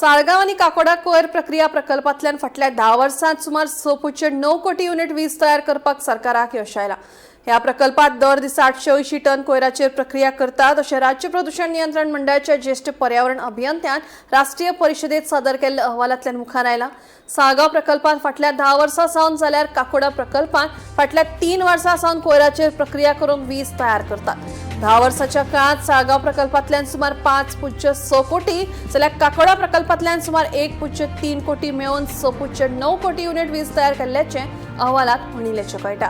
साळगांव आनी काकोडा कोयर प्रक्रिया प्रकल्पांतल्यान फाटल्या 10 वर्सांत सुमार 6.9 कोटी युनिट वीज तयार करपाक सरकाराक यश आयलां. ह्या प्रकल्पात दर दिसा 880 टन कोयराचेर प्रक्रिया करतात अशें राज्य प्रदूषण नियंत्रण मंडळाच्या ज्येष्ठ पर्यावरण अभियंत्यान राष्ट्रीय परिशदेत सादर केल्ल्या अहवालांतल्यान मुखार आयलां. साळगांव प्रकल्पात फाटल्या 10 वर्सां सावन जाल्यार काकोडा प्रकल्पात फाटल्या 3 वर्सां सावन कोयराचेर प्रक्रिया करून वीज तयार करतात. 10 वर्साच्या काळात साळगांव प्रकल्पांतल्यान सुमार 5.6 कोटी जाल्यार काकोडा प्रकल्पांतल्यान सुमार 1.3 कोटी मेळून 6.9 कोटी युनिट वीज तयार केल्ल्याचें अहवालात म्हणिल्ल्याचें कळटा.